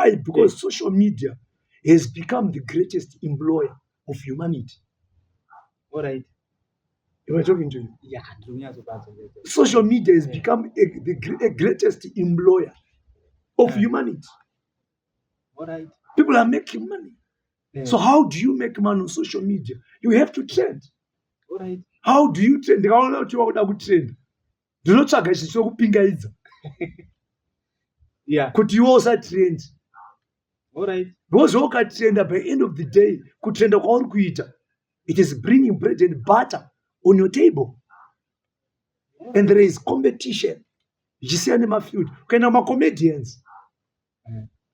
Why? Because social media has become the greatest employer of humanity. All right. Am I talking to you? Yeah, ndiri kunyatsopanzwa. Social media has become a greatest employer of humanity. All right. People are making money. So how do you make money on social media? You have to trend. All right. How do you trend? Ndikaona kuti wakuda kutrend, ndinotsvaga chinhu chokupingaidza kuti iwe usatrend. All right. Because ukatrenda, by end of the day, kutrenda kwauri kuita, it is bringing bread and butter on your table. And there is competition zvichisiya nemafield. Ukaenda kumacomedians,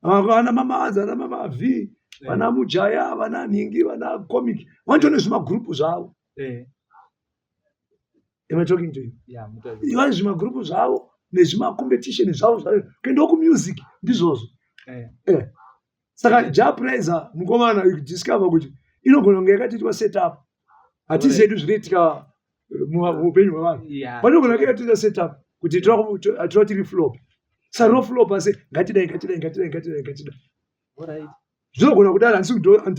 vana Mama, vana Mama V, vana Mujaya, vana Nhingi, vana Comic, vanotone zvimagrupu zvavo. Am I talking to you? Yeah, mutauri. Vane zvimagrupu zvavo nezvimacompetition zvavo zvavo. Kuendawo kumusic, ndizvozvo. Saka Jah Prayzah, mukomana, you discover kuti inogona kunge yakatoitwa set up. Hatisi yedu zvinoitika muupenyu hwevanhu. Panogona kunge yakatoitwa set up kuti tora tiri flop, saka roflop, asi ngatidai, ngatidai, ngatidai, ngatidai, ngatidai. All right. Zvinogona kudaro.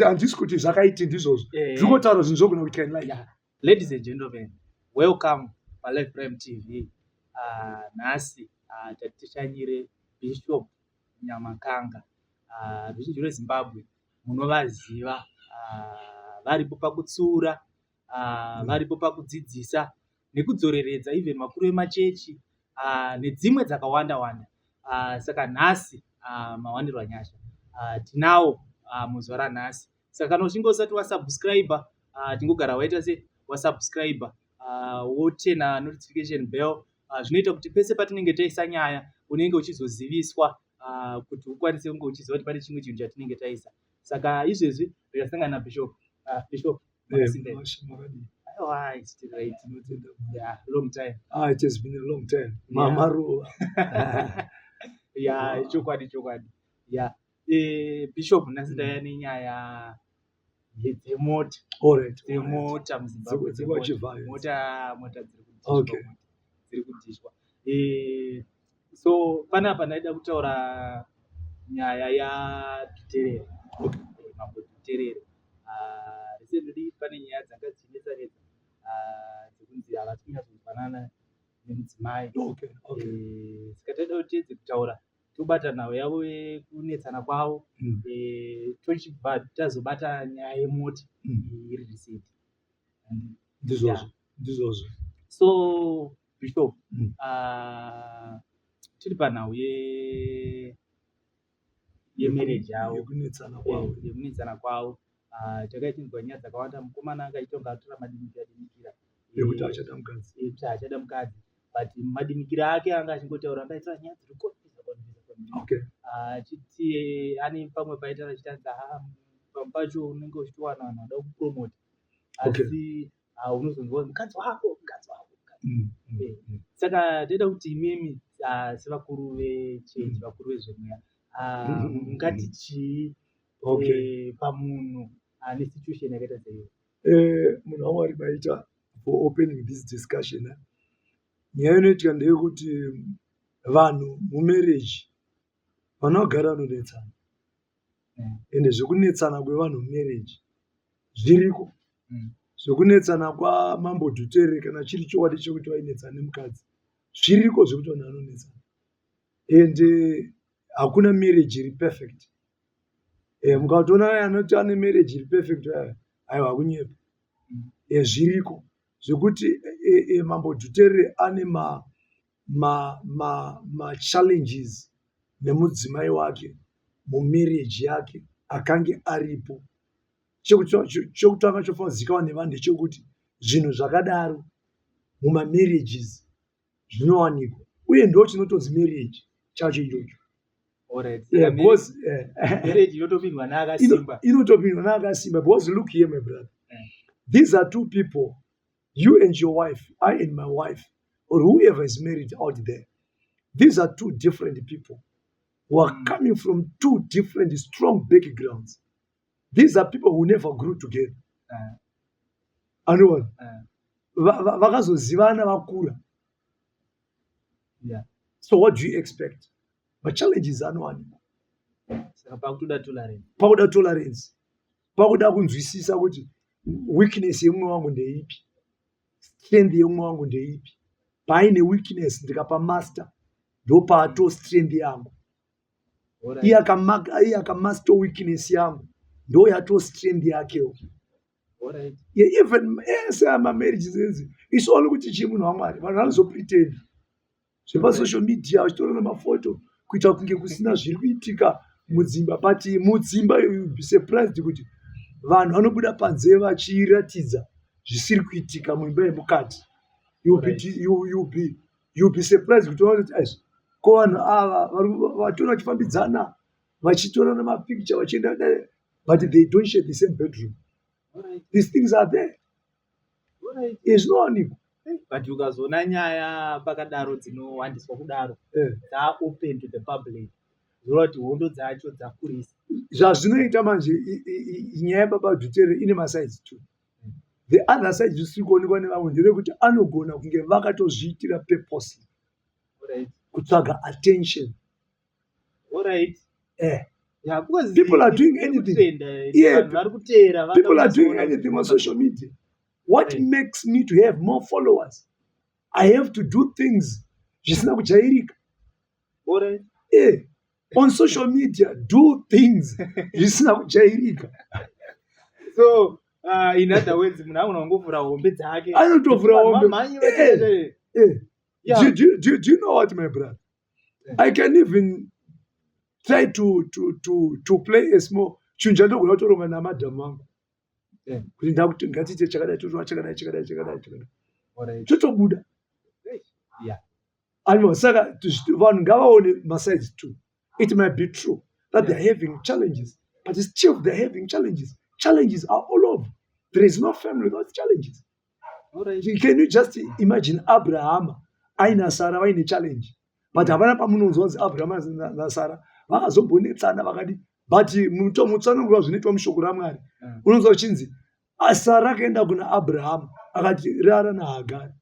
Handisi kuti zvakaiti ndizvozvo. Tiri kutaura zvinhu zvinogona kuitika in life. Yeah. Ladies and gentlemen, welcome paLive Prime TV. Nhasi tati tishanyire Bishop Nyamakanga. Ruzhinji rweZimbabwe munovaziva, varipo pakutsiura, varipo pakudzidzisa nekudzoreredza even makuru emachechi nedzimwe dzakawanda wanda. Saka nhasi mawanirwa nyasha, tinawo muzuva ranhasi. Saka kana uchinge usati wasubscribe, tingogara waita se wasubscribe, woturn notification bell. Zvinoita kuti pese patinenge taisa nyaya, unenge uchizoziviswa kuti ukwanise kunge uchiziva kuti pane chimwe chinhu chatinenge taisa. Saka izvezvi ndikasangana naBishop. Bishop, makasimba here? Makadii? Aiwa, it's still right. Tinotenda. Yeah, long time. Ah, it has been a long time. Mamaruva. Yeah, chokwadi, chokwadi. Yeah. Bishop, nhasi ndauya nenyaya dzemota. All right. Dzemota muZimbabwe. DzekwaChivhayo. Mota dziri kudhishwa. Mota dziri kudhishwa. So panapa ndaida kutaura nyaya yaDhuterere. Mambo Dhuterere. Recently pane nyaya dzanga dzichinetsa-netsa dzekunzi havasi kunyatsonzwanana nemudzimai. Saka taida kuti tiedze kutaura, tobata nhau yavo yekunetsana kwavo, tochibva tazobata nyaya yemota iri recent. Ndizvozvo. Ndizvozvo. So Bishop, tiri panhau yemarriage yavo. Yekunetsana kwavo. Yekunetsana kwavo. Takaichinzwa nyaya dzakawanda. Mukomana akaita kunge atora madimikira dimikira Yekuti achada mukadzi. Yekuti achada mukadzi, but madimikira ake anga achingotaura, anga aitaura nyaya dziri konfisa konfisa konfisa. Achiti ane pamwe paitaura achitanzi, ha, pamwe pacho unenge uchitowana vanhu vanoda kupromota, asi unozonzwa mukadzi wako, mukadzi wako, mukadzi. Saka toida kuti imimi, sevakuru vechechi, vakuru vezvemweya, mungati chii pamunhu ane situation yakaita seiyo? Munhu waMwari, maita for opening this discussion. Nyaya inoitika ndeyekuti vanhu mumarriage vanogara vanonetsana, ende zvekunetsana kwevanhu mumarriage zviriko. Zvekunetsana kwaMambo Dhuterere, kana chiri chokwadi chekuti vainetsana nemukadzi, zviriko zvekuti vanhu vanonetsana, ende hakuna marriage iri perfect. Mukatoona anoti ane marriage iri perfect, aiwa, hakunyepa. Zviriko zvekuti Mambo Dhuterere ane machallenges nemudzimai wake mumarriage yake akange aripo. Chekutanga chofanira kuzivikanwa nevanhu ndechekuti zvinhu zvakadaro mumamarriages zvinowanikwa, uye ndo chinotonzi marriage chacho ichocho. Because Marriage inotopindwa neakasimba. Inotopindwa neakasimba, because look here, my brother, these are two people, you and your wife, I and my wife, or whoever is married out there. These are two different people who are coming from two different strong backgrounds. These are people who never grew together. Anoona vakazozivana vakura. So what do you expect? Machallenges anowanikwa. Saka pakutoda tolerance. Pakuda tolerance, pakuda kunzwisisa kuti weakness yemumwe wangu ndeipi, strength yemumwe wangu ndeipi. Paine weakness ndikapa master, ndopato strength yangu. Iye akamaster weakness yangu, ndo yato strength yakewo. Yeah, even ese amamarriages enzi it's only kuti chii, munhu waMwari, vanhu vanozopretend zvepasocial media vachitora nemafoto kuita kunge kusina zviri kuitika mudzimba, but mudzimba you be surprised kuti vanhu vanobuda panze vachiratidza zvisiri kuitika muimba yemukati. You be surprised kuti vanoti aizvi ko vanhu ava vatora vachifambidzana, vachitora nemapicture, vachienda, but they don't share the same bedroom. These things are there. Zvinowanikwa. But ukazoona nyaya pakadaro dzinowandiswa kudaro, dzaopen to the public, zvoreva kuti hondo dzacho dzakurisa. Zvazvinoita manje, nyaya yababa Dhuterere ine masides two. The other side zvisiri kuonekwa nevamwe nderekuti anogona kunge vakatozviitira purposely kutsvaga attention. Yeah, because People are doing anything. Yeah, vari kuteera. People are doing anything on social media. What makes me to have more followers? I have to do things zvisina kujairika. On social media, do things zvisina kujairika. So in other words, munhu agona kungovhura hombe dzake. Anotovhura hombe. Vamhanyi vachiita. Do you know what, my brother? I can even try to play a small chinhu chandogona kutoronga namadhamu vangu kuti ndakuti ngatiite chakadai, totora chakadai, chakadai, chakadai, chakadai, totobuda. Aiwa, saka vanhu ngavaone masides two. It might be true that they're having challenges, but still they're having challenges. Challenges are all over. There is no family without challenges. Can you just imagine Abrahama aina Sara vaine challenge? But havana pamunonzwa kunzi Abrahama naSara vakazombonetsana vakadi, but mutsanangura zvinoitwa mushoko raMwari, unonzwa uchinzi Sara akaenda kuna Abrahama akati, "Rara naHagari."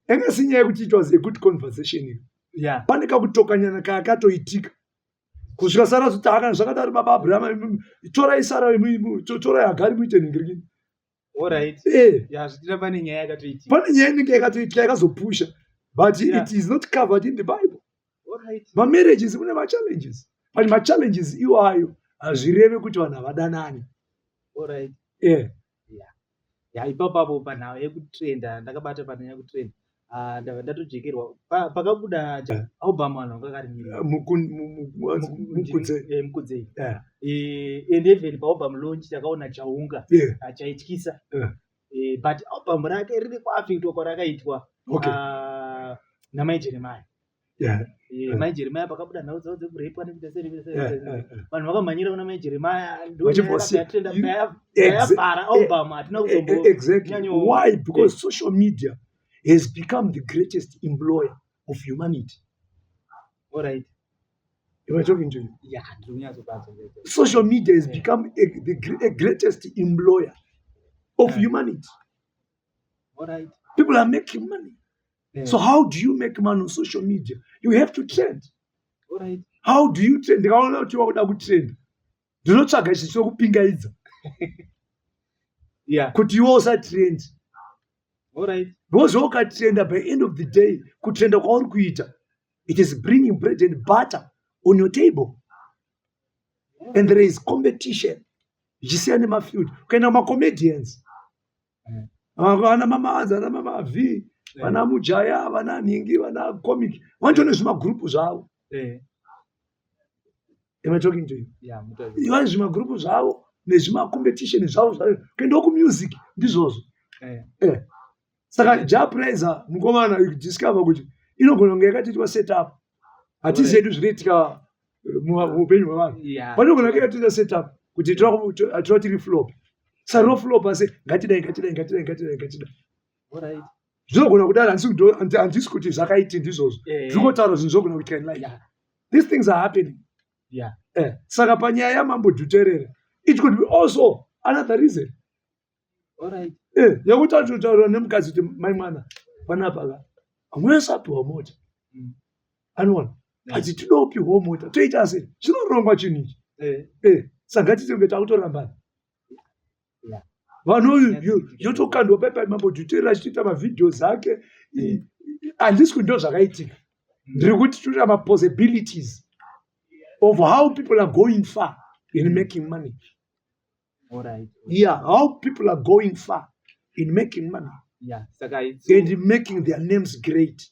Yanga si nyaya yekuti it was a good conversation iyo. Pane kakutokanyana kaakatoitika kusvika Sara azoti, "Akana zvakadaro, baba Abrahama, torai Sara, torai Hagari muite nhingirikini." Yeah, zvichida pane nyaya yakatoitika. Pane nyaya inenge yakatoitika yakazopusha, but it is not covered in the Bible. Mamarriages mune machallenges, but machallenges iwayo hazvireve kuti vanhu havadanani. Yeah, ipapapo panhau yekutrenda, ndakabata panyaya yekutrenda. Ah, ndabva ndatojekerwa pakabuda album, vanhu vanga vakarimirira. Mukudzei. Mukudzei. And even paalbum launch takaona chaunga chaityisa. But album rake riri kuaffectwa kwarakaitwa namai Jeremiah. Mai Jeremiah, pakabuda nhau dzavo dzekurepwa nekuita sei nekuita sei, vanhu vakamhanyira kuna mai Jeremiah. Vachibvosiya. Yavhara album, hatina kuzombo Exactly. Why? Because social media has become the greatest employer of humanity. Am I talking to you? Yeah, ndiri kunyatsopanzwa. Social media has become a greatest employer of humanity. People are making money. So how do you make money on social media? You have to trend. How do you trend? Ndikaona kuti wakuda kutrend, ndinotsvaga chinhu chokupingaidza kuti iwe usatrend. Because ukatrenda, by end of the day, kutrenda kwauri kuita, it is bringing bread and butter on your table. And there is competition zvichisiya nemafield. Ukaenda kumacomedians, vana Mama, vana Mama V, vana Mujaya, vana Nhingi, vana Comic, vanotone zvimagrupu zvavo. Am I talking to you? Yeah, mutauri. Vane zvimagrupu zvavo nezvimacompetition zvavo zvavo. Kuendawo kumusic ndizvozvo. Saka Jah Prayzah, mukomana, you discover kuti inogona kunge yakatoitwa setup. Hatisi yedu zvinoitika muupenyu hwevanhu. Panogona kunge yakatoitwa setup kuti tora tiri flop, saka flop, asi ngatidai, ngatidai, ngatidai, ngatidai, ngatidai. Zvinogona kudaro. Handisi kuti zvakaiti ndizvozvo. Ndiri kutaura zvinhu zvinogona kuitika in life. These things are happening. Saka panyaya yaMambo Dhuterere, it could be also another reason yekuti atotaura nemukadzi kuti, "Mai mwana, panapa ka amwese apiwa mota." Anoona. But tinopiwawo mota, toita sei? Zvinorongwa chinhu ichi. Saka ngatitonge takutorambana. Vanhu yotokandwa paipai, Mambo Dhuterere achitoita mavideos ake. Handisi kuti ndo zvakaitika, ndiri kuti toita mapossibilities of how people are going far in making money. Yeah, how people are going far in making money Yeah, saka it's and making their names great.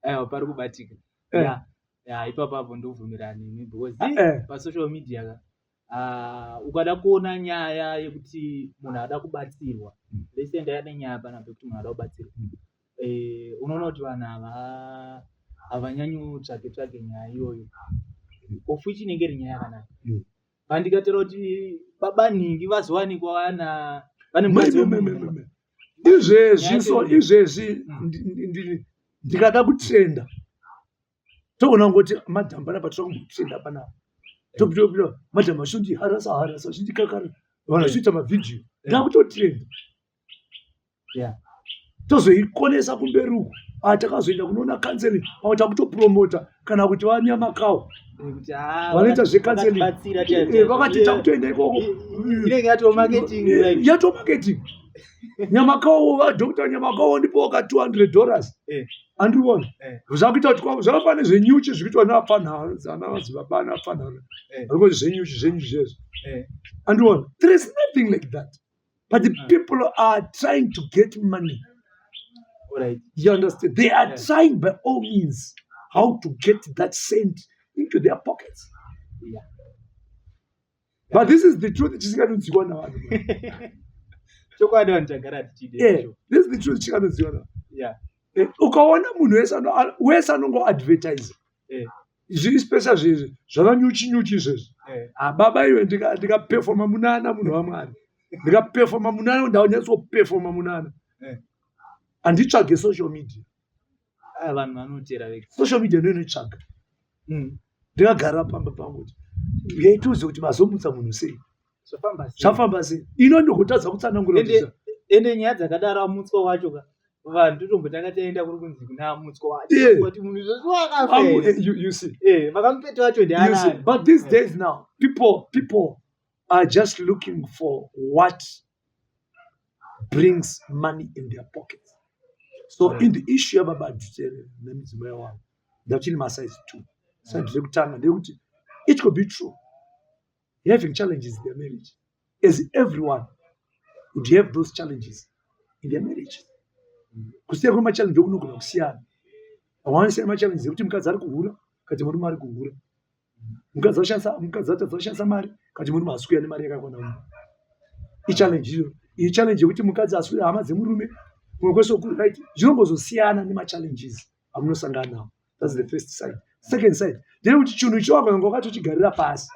Aiwa, pari kubatika. Yeah, ipapapo ndobvumirana nemi because pasocial media ka, ukada kuona nyaya yekuti munhu ada kubatsirwa, lese ndaya nenyaya panapa yekuti munhu ada kubatsirwa, unoona kuti vanhu ava havanyanyi kutsvage tsvage nyaya iyoyo, of which inenge iri nyaya yakanaka. Pandikataura kuti baba nhingi vazowanikwa vana vane mukadzi wemunhu. Izvezvi so izvezvi ndikada kutrenda, togona kungoti madhamba panapa, toda kumbotrenda panapa, topita madhamba achondiharasa harasa, achindikakara, vanhu vachiita mavhidhiyo, ndakutotrenda. Tozoikonesa kumberi uku. Ah, takazoenda kunoona counseling, pamwe takutopromota kana kuti vaNyamakawo Kuti, ah, vanoita zvecounseling. Vakatibatsira chaizvo chaizvo. Vakati takutoenda ikoko. Inenge yatoo marketing, like. Yato marketing. Nyamakawo, vaDr Nyamakawo, ndipo waka $200. Andiriona zvakuita kuti zvakafanana nezvenyuchi zvikuitwa neapfanha ana madzibaba ana apfanha ariko, zvenyuchi, zvenyuchi zvezvo. Andiriona, there is nothing like that, but the people are trying to get money. You understand? They are trying by all means how to get that cent into their pockets. But this is the truth chisinganonzwiwa navanhu. Chokwadi, vanhu tagara tichide. This is the truth chisinganonzwiwa navanhu. Ukaona munhu wese wese anongoadvertise zviri special, zvezvi zvava nyuchi nyuchi izvezvi. Ah, baba iwe, ndikapefoma munana, munhu waMwari, ndikapefoma munana, ndanyatsoperforma munana, handitsvage social media. Ah, vanhu vanotera vega. Social media ndo inotsvaga. Ndikagara pamba pangu kuti yaitiudze kuti mazomutsa munhu sei. Zvafamba sei? Zvafamba sei? Ino ndokutadza kutsanangura kuti Ende nyaya dzakadaro, amutswa wacho ka, vanhu totombotanga taenda kuri kunzi kuna amutswa wacho kuti munhu izvozvo wakafa here? You see. Vakamupeta wacho You see, ndianani? But these days now, people are just looking for what brings money in their pockets. So in the issue yababa Dhuterere nemudzimai wavo, ndachine masides two. Side rekutanga ndeyekuti it could be true having challenges in their marriage, as everyone would have those challenges in their marriage. Kusiya kwemachallenge okunogona kusiyana. Vamwe vanosiyana machallenges ekuti mukadzi ari kuhura, kati murume ari kuhura, mukadzi ashandisa, mukadzi atadza kushandisa mari, kati murume haasi kuuya nemari yakakwana mumba. Ichallenge iyo. Iyi challenge yekuti mukadzi haasi kuuya hama dzemurume, kumwe kwese uku, right? Zvinongozosiyana nemachallenges amunosangana nawo. That's the first side. Second side ndeyekuti chinhu icho wakanga wakatochigarira pasi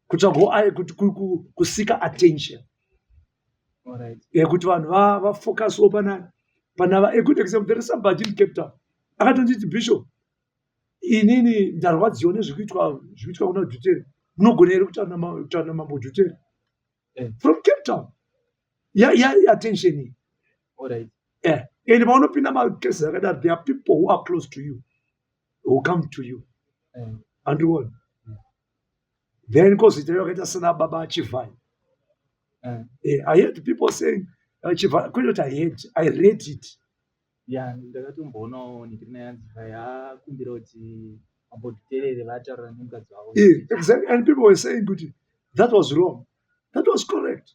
kutsvagawo kuti kusika attention, yekuti vanhu vafocusewo panani panava. A good example, there is somebody in Cape Town akatonditi, "Bishop, inini ndarwadziwa nezvikuitwa zvikuitwa kuna Dhutere. Munogona here kutaura naMambo Dhutere?" From Cape Town. Yari attention iyi. And paunopinda macases akadaro, there are people who are close to you who come to you. Andiriona. Then kozoita vakaita sena baba Chivhai. I heard people saying Chivhai, kwete kuti I heard, I read it. Ya, ndakatomboonawo nikirina yanzi yakumbira kuti Mambo Dhuterere vataura nemukadzi wavo. Yeah, exactly. And people were saying kuti that was wrong. That was correct.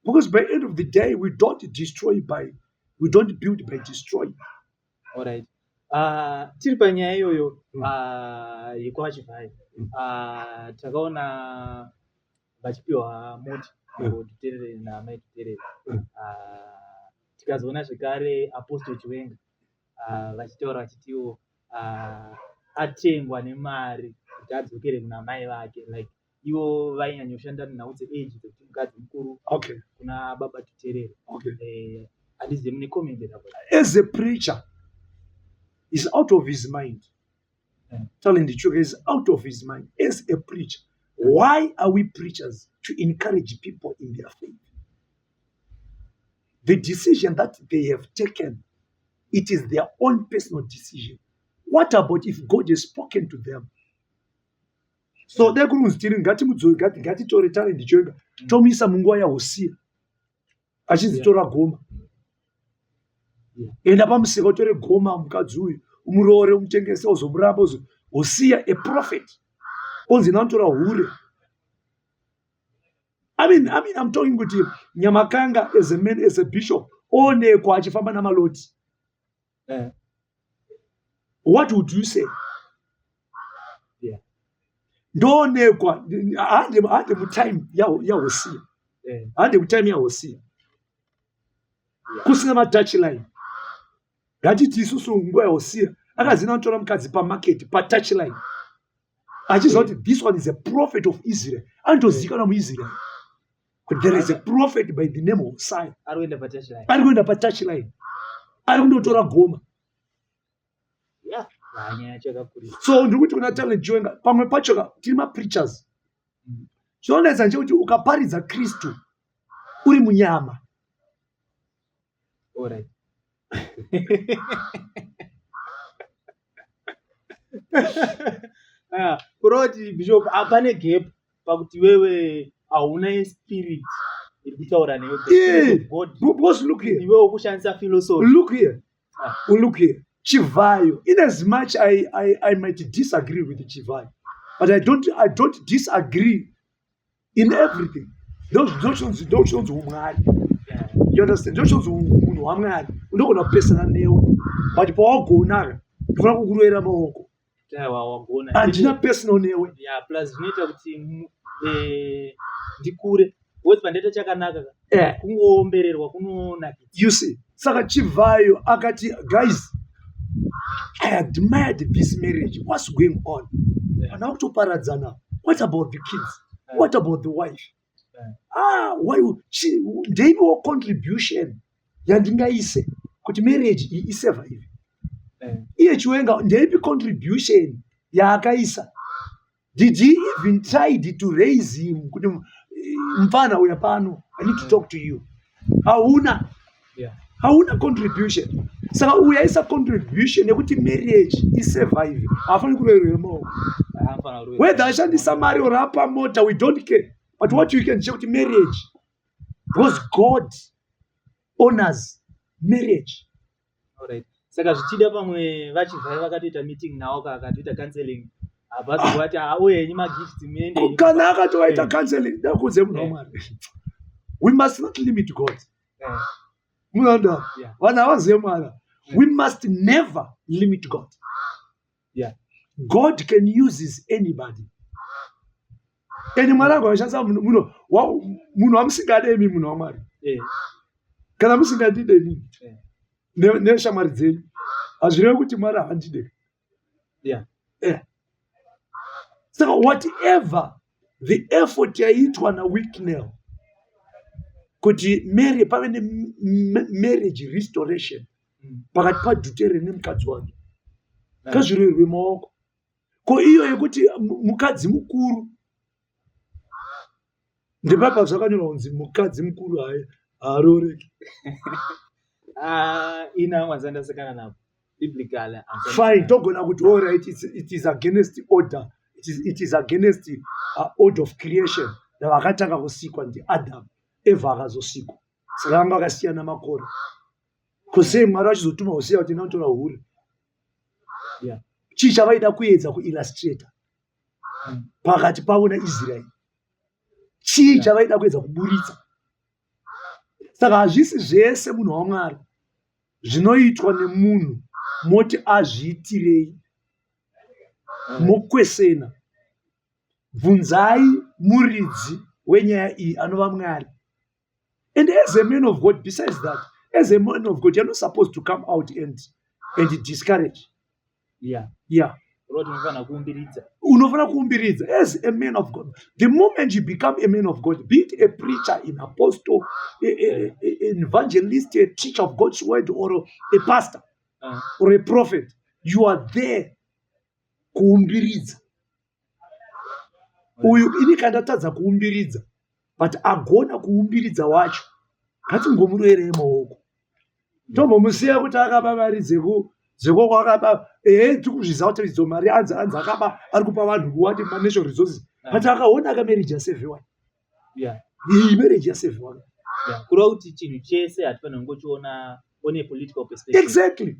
Because by end of the day, we don't destroy by, we don't build by destroying. Alright. Tiri panyaya iyoyo yekwaChivhai, takaona vachipiwa mota Mambo Dhuterere naMai Dhuterere. Tikazoona zvekare Apostle Chiwenga vachitaura vachitiwo atengwa nemari kuti adzokere kuna mai vake, like ivo vainyanya nhau dzeage, dzekuti mukadzi mukuru kuna baba Dhuterere. Handizivi mune comment about. As a preacher, is out of his mind. Telling the truth, is out of his mind. As a preacher, why are we preachers? To encourage people in their faith. The decision that they have taken, it is their own personal decision. What about if God has spoken to them? So dai kuri kunzi tiri ngatimudzoe, ngatitore Talent Chiwenga tomuisa munguva yaHosiya achinzi tora Goma, enda pamusika utore Goma, mukadzi uyu umuroore, umutengese, uzomuramba uzo. Hosiya, a prophet, onzi nanotora hure. I mean, I'm talking kuti Nyamakanga as a man, as a bishop, oonekwa achifamba namaloti. What would you say? Ndoonekwa hande hande mutime yaHosiya. Hande kutime yaHosiya kusina matouchline. Ngatiti isusu nguva yaHosiya akazina anotora mukadzi pamarket, patouchline, achiziva kuti this one is a prophet of Israel, anotozivikanwa muIsrael kuti there is a prophet by the name of Hosea. Ari kuenda patouchline. Ari kuenda patouchline, ari kundotora Goma. Yeah, nyaya yacho yakakurisa. So ndiri kuti kuna Talent Chiwenga, pamwe pacho ka tiri mapreachers. Chinonetsa ndechekuti ukaparidza Kristu uri munyama. Alright. Ah, kureva kuti bishop, hapane gap pakuti wewe hauna spirit iri kutaura newe, the spirit of God. Because look here. Iwewe kushandisa philosophy. Look here. Ah. Look here, Chivayo, in as much I might disagree with Chivayo, but I don't disagree in everything. Ndochonzi umwari. You understand? Ndochonzi munhu waMwari unogona kupesana newe, but pawagona ndofana kukurovera maoko. Aiwa, wagona. Handina personal newe. Yeah, plus zvinoita kuti ndikure because pandaita chakanaka ka, kungoombererwa kunonakidza. You see, saka Chivayo akati, "Guys, I admired this marriage. What's going on?" Vana kutoparadzana. What about the kids? What about the wife? Ah, why ndeipiwo contribution yandingaise kuti marriage iyi isurvive? Iye Chiwenga, ndeipi contribution yaakaisa? Did he even tried to raise him kuti, "Mfana, uya pano, I need to talk to you"? Hauna. Hauna contribution. Saka uyu aisa contribution yekuti marriage isurvive, haafaniri kuroverwa maoko. Haafana kuroverwa. Whether ashandisa mari or apa mota, we don't care, but what you can say kuti marriage, because God honors marriage. Alright. Saka zvichida pamwe vaChivhayo vakatoita meeting nawo ka, akatoita counseling, hapasi kuvati auye henyu magifts, muende. Kana akatovaita counseling, ndakudze munhu waMwari, we must not limit God. Munoona, vanhu havazive Mwari. We must never limit God. God can use anybody, and Mwari agoashandisa munhu munhu wamusingade imi, munhu waMwari. Kana musingandide inini neshamwari dzenyu, hazvirevi kuti Mwari haandide. Saka whatever the effort yaitwa naWicknell kuti mary pave nemarriage restoration pakati paDhutere nemukadzi wake, ngazviroverwe maoko. Ko iyo yekuti mukadzi mukuru, ndepapa zvakanyorwa kunzi mukadzi mukuru haaroreki? Ah, ina hangu handisati ndasekana napo biblically. Fine, togona kuti alright, it is against order, it is against order of creation. Vakatanga kusikwa ndiAdam, Eva akazosikwa, saka vanga vakasiyana makore. Kusei Mwari vachizotuma Hosiya kuti inotora hure? Chii chavaida kuedza kuillustrata pakati pavo naIsraeri? Chii chavaida kuedza kuburitsa? Saka hazvisi zvese, munhu waMwari, zvinoitwa nemunhu moti azviitirei, mokwesena. Bvunzai muridzi wenyaya iyi, anova Mwari. And as a man of God, besides that, as a man of God, you're not supposed to come out and discourage. Kureva kuti unofanira kuumbiridza. Unofanira kuumbiridza as a man of God. The moment you become a man of God, be it a preacher, an apostle, an evangelist, a teacher of God's word, or a pastor or a prophet, you are there kuumbiridza. Uyu ini kandatadza kuumbiridza, but agona kuumbiridza wacho. Ngatingomuroverei maoko, tombomusiya kuti akaba mari dzekoko akaba. Ehe, tikuzviziva kuti idzo mari anzi akaba, ari kupa vanhu kuwati manational resources, but akaona ka marriage yasevhiwa. Iyi marriage yasevhiwa. Yeah. Kureva kuti chinhu chese hatifanira kungochiona on a political perspective.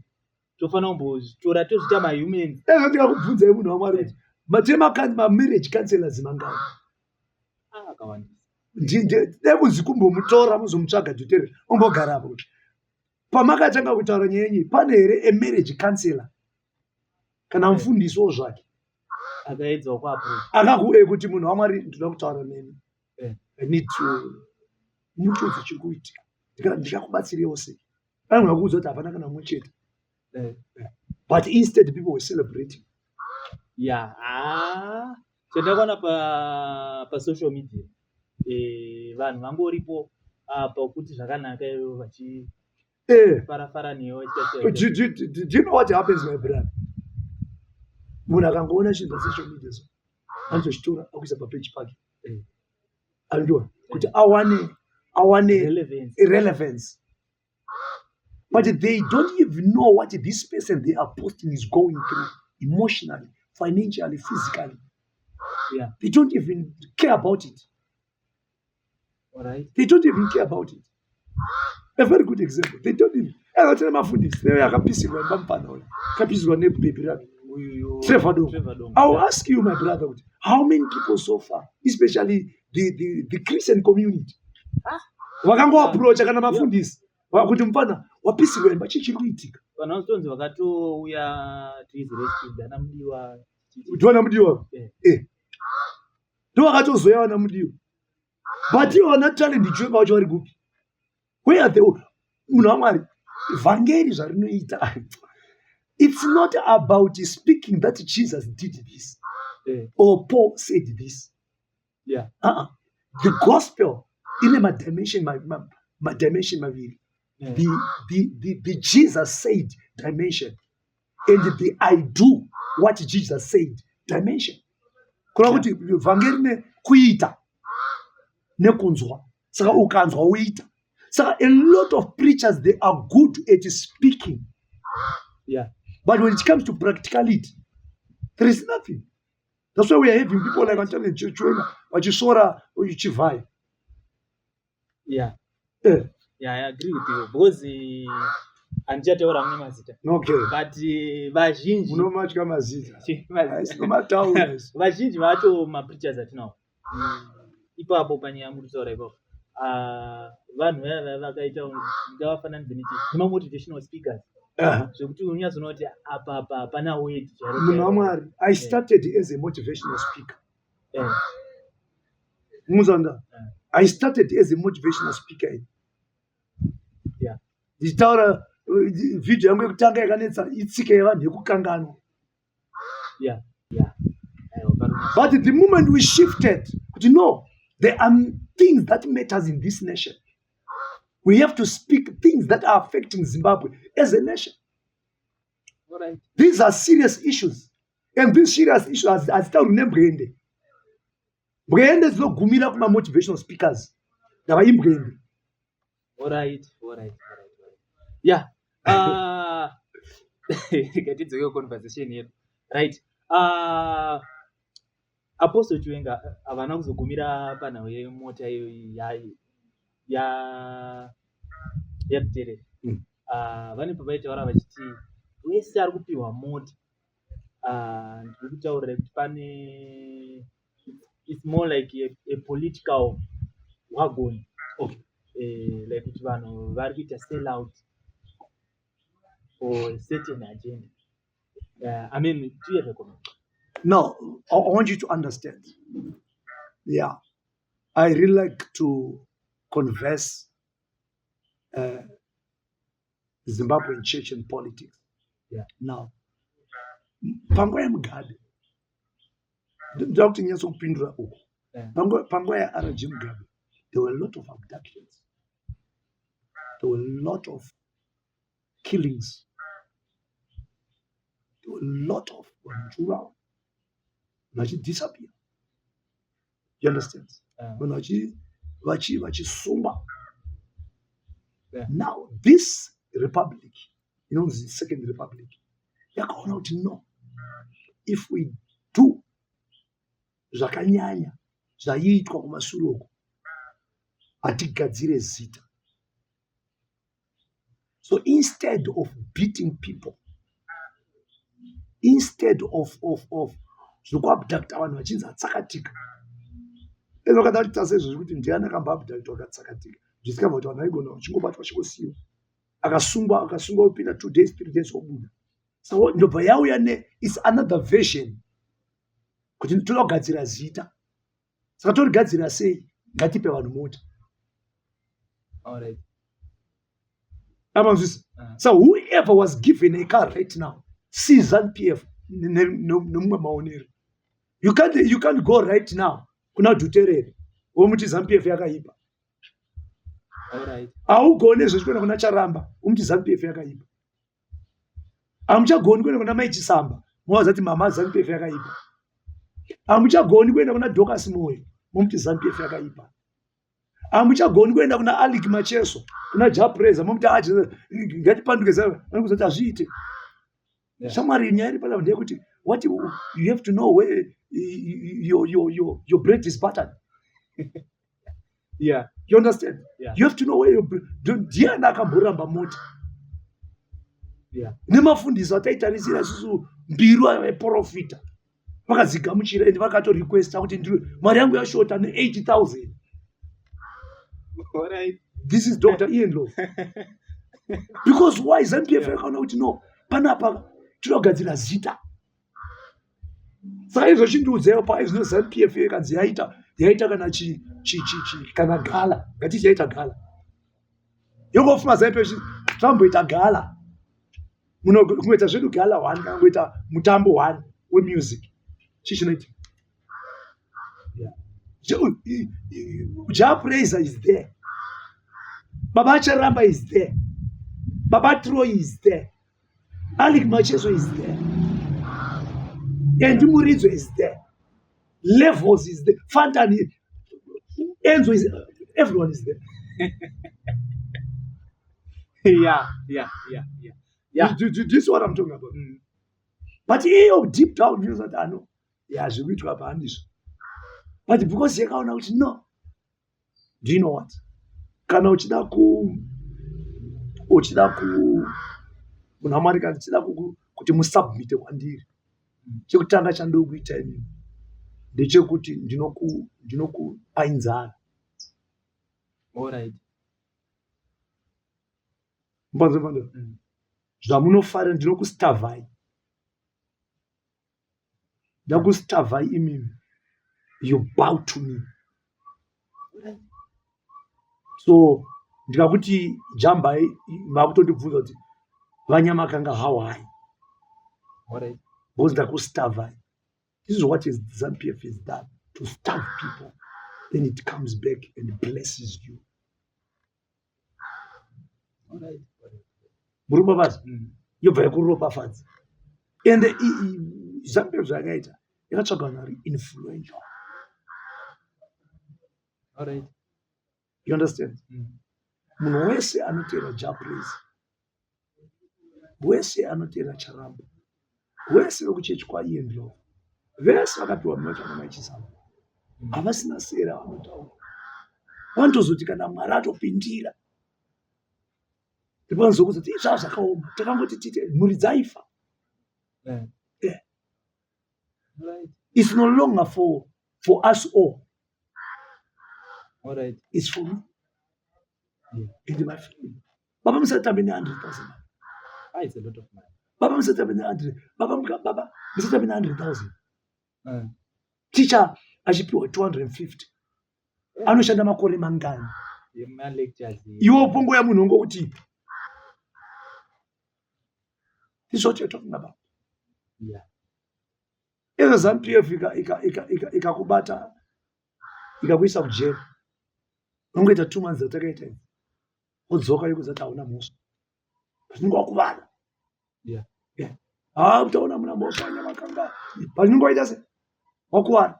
Tofanira kumbozvitora tozviita mahumans. Ezvo ndikakubvunzai, munhu waMwari, kuti matine mamarriage counselors mangani? Ah, akawandisa. Dai kunzi kumbomutora muzomutsvaga Dhuterere ombogara apo, kuti pamakatanga kutaura nyaya yenyu, pane here amarriage counselor kana mufundisiwo zvake akaedzawo kuapproach? Akakuuye kuti, "Munhu waMwari, ndinoda kutaura nemi. I need to mutiudze chiri kuitika. Ndichakubatsirewo sei?" Anogona kuudza kuti hapana kana mumwe chete. But instead people were celebrating. Ya, ah, chandakaona pasocial media, vanhu vangoripo pakuti zvakanaka ivo vachifarafara newe vachiita sei. Do you know what happens, my brother? Munhu akangoona chinhu pasocial media, so anotochitora akuisa papeji pake. Andiwa kuti awane relevance. Relevance, but they don't even know what this person they are posting is going through emotionally, financially, physically. They don't even care about it. They don't even care about it. A very good example, they don't even tine mafundisi akapisirwa imba, mupana uyu akapisirwa nebhebhi rake. Uyu Trevor Dongo. Trevor Dongo. I will ask you, my brother, kuti how many people so far, especially the Christian community, vakangoapproacha kana mafundisi kuti, "Mufana wapisirwa imba, chii chiri kuitika?" Vanhu vanotonzi vakatouya to his rescue, ana Mudiwa. Ndiwana Mudiwa. Ndo vakatozoya vana Mudiwa, but ivo vana Talent Chiwenga vacho vari kupi? Where are they? Munhu waMwari, vhangeri zvarinoita, it's not about speaking that Jesus did this or Paul said this. The gospel ine madimension madimension maviri: the Jesus said dimension and the I do what Jesus said dimension. Kureva kuti vhangeri nekuita nekunzwa. Saka ukanzwa, woita. Saka a lot of preachers, they are good at speaking, but when it comes to practicality, there is nothing. That's why we are having people like Antonio Chiwenga vachisvora Chivhayo. Yeah, I agree with you because handichataura mune mazita, but vazhinji Munomatya mazita. Aisinomataura. Vazhinji vacho mapreachers atinawo ipapo panyaya muri kutaura ipapo, ah, vanhu vaya vaya vakaita, ndingavafananidze nechi nemamotivational speakers, zvekuti unyatsoona kuti apa apa hapana word chairo Munhu chairo. waMwari, I started as a motivational speaker. Muzanda, I started as a motivational speaker. Ndichitaura vhidhiyo yangu yekutanga yakanetsa, itsika yevanhu yekukanganwa. Yeah, aiwa, paruna. But the moment we shifted kuti no, there are things that matters in this nation, we have to speak things that are affecting Zimbabwe as a nation. These are serious issues, and these serious issues hadzitaurwi nembwende. Mbwende dzinogumira kuma-motivational speakers, ndava imbwende. Alright. Yeah. Ngatidzoke conversation yedu. Right. Apostle Chiwenga havana kuzogumira panhau yemota iyo ya yaDhuterere. Vane pavaitaura vachiti wese ari kupiwa mota, ndiri kutaurira kuti pane, it's more like a political wagon. Like kuti vanhu vari kuita sell out for a certain agenda. I mean, do you have a comment? No, I want you to understand. Yeah, I really like to converse Zimbabwean church and politics. Now, panguva yaMugabe, ndoda kuti nyatsokupindura uku. Panguva yaRG Mugabe, there were a lot of abductions. There were a lot of killings. There were a lot of vanhu vachiurawa, vanhu vachidisappear. You understand? Vanhu vachisungwa. Now this republic inonzi Second Republic yakaona kuti no, if we do zvakanyanya zvaiitwa kumashure uko, hatigadzire zita. So instead of beating people, instead of zvekuabducta vanhu vachinzi atsakatika, ezvakada kuita seizvozvi kuti ndiani akamboabductwa akatsakatika, zvisikabva kuti vanhu vaigona vachingobatwa vachingosiyiwa, akasungwa akasungwa kupinda 2 days, 3 days obuda. So ndobva yauya ne its another version kuti toda kugadzira zita. Saka torigadzira sei? Ngatipe vanhu mota. Amanzwisa? So whoever was given a car right now, see ZANU PF nemumwe maonero. You can't go right now kuna Dhuterere womuti ZANU PF yakaipa. Haugoni zvezvi kuenda kuna Charamba umuti ZANU PF yakaipa. Hamuchagoni kuenda kuna Mai Chisamba movaza kuti mama, ZANU PF yakaipa. Hamuchagoni kuenda kuna Dorcas Moyo momuti ZANU PF yakaipa. Hamuchagoni kuenda kuna Alick Macheso, kuna Jah Prayzah momuti ngatipanduke, vanokuzati hazviite. Shamwari, nyaya iri panapa ndeyekuti what you have to know where your bread is buttered. You understand? Yeah. You have to know where your ndiani akamboramba mota? Nemafundisi ataitarisira isusu mbiru vaiprofita vakadzigamuchira ende vakatorequesta kuti mari yangu yashota ne80 000. This is Dr Ian Love. Because why? ZANU PF yakaona kuti no, panapa tinogadzira zita. Saka izvo chindiudzeyo pa izvino ZANU PF yakanzi yaita kana chi chi chi chi kana gala, ngati yaita gala, yongofuma ZANU PF tamboita gala, muno kungoita zvedu gala one kana kungoita mutambo one wemusic, chii chinoitika? Jah Prayzah is there, Baba Charamba is there, Baba Troy is there, Alick Macheso is there, Andy Muridzo is there, Levels is there, Fantan, Enzo is, everyone is there. Do you see what I'm talking about? But iyo deep down inozati ano ya zviri kuitwa apa handizvo, but because yakaona kuti no, do you know what, kana uchida ku munhu waMwari, kana uchida kuti musubmite kwandiri, chekutanga chandokuita inini ndechekuti ndinokupai nzara. Mbanzo zvamunofarira, ndinokustarvai, ndakustarvai imimi, you bow to me. So ndikakuti jambai, makutondibvunza kuti vaNyamakanga, how high? Because ndakustarvai. This is what is ZANU PF is done, to starve people, then it comes back and blesses you. Muri mabasa yobva yakuropafadza. Ende ZANU PF zvayakaita, yakatsvaga vanhu vari influential. You understand? Munhu wese anoteera Jah Prayzah, wese anoteera Charamba, wese vekuchechi kwaIan Ndlovu, vese vakapiwa mota namaichisamba, havasina sera vanotaura. Vanotozoti kana Mwari atopindira ndipanozokuzoti izvaa zvakaoma, takangoti tiite mhuri dzaifa. It's no longer for us all. It's for me and my family. Baba, musatambe ne100 000. Ah, it's a lot of money. Baba, musatambe ne100, baba, baba, musatambe ne100 000. Ticha achipiwa 250 anoshanda makore mangani? Yema-lectures. Iwe pongoya munhu ongokuti this is what you're talking about. Izvo ZANU PF ikakubata ikakuisa kujeri, unongoita 2 months dzatakaita idzi, wodzoka yokuzati hauna mhosva, pachinenge wakuvara. Ha, utaona muna mhosva Nyamakanga, pachinenge waita se wakuvara.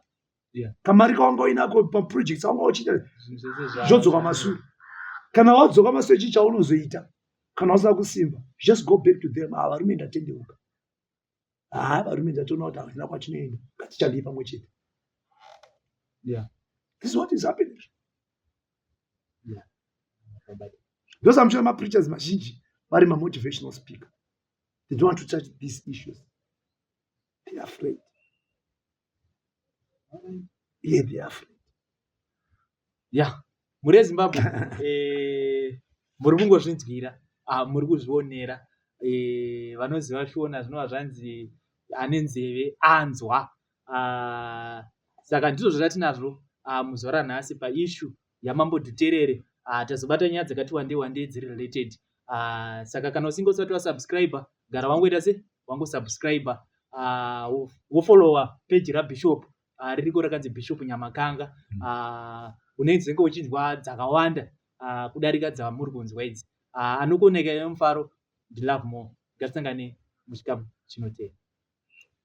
Kamari kawanga uinako paprojects awanga uchiita Zvinhu zvese zvodzoka masure. Kana wadzoka masechi, chaunozoita kana usina kusimba, just go back to them. Ah, varume, ndatendeuka. Ha, varume, ndatoona kuti hatina kwatinoenda, ngatichandei pamwe chete. This is what is happening. Ndosamuchiona mapreachers mazhinji vari mamotivational speaker. They don't want to touch these issues. They are afraid. Yeah, they are afraid. Ya, muri eZimbabwe, muri kungozvinzwira, ah, muri kuzvionera. Vanoziva Shona zvinova zvanzi ane nzeve anzwa. Ah, saka ndizvo zvatatinazvo, ah, muzuva ranhasi paissue yaMambo Dhuterere. Ah, tazobata nyaya dzakati wandei wandei dziri related. Ah, saka kana usinge usati wasubscribe, gara wangoita se wangosubscribe, wofollowa page raBishop, ririko rakanzi Bishop Nyamakanga. Unenge uchinzwa dzakawanda kudarika dzamuri kunzwa idzi. Anokuoneka nemufaro ndiLove More. Ngatisangane muchikamu chinotevera.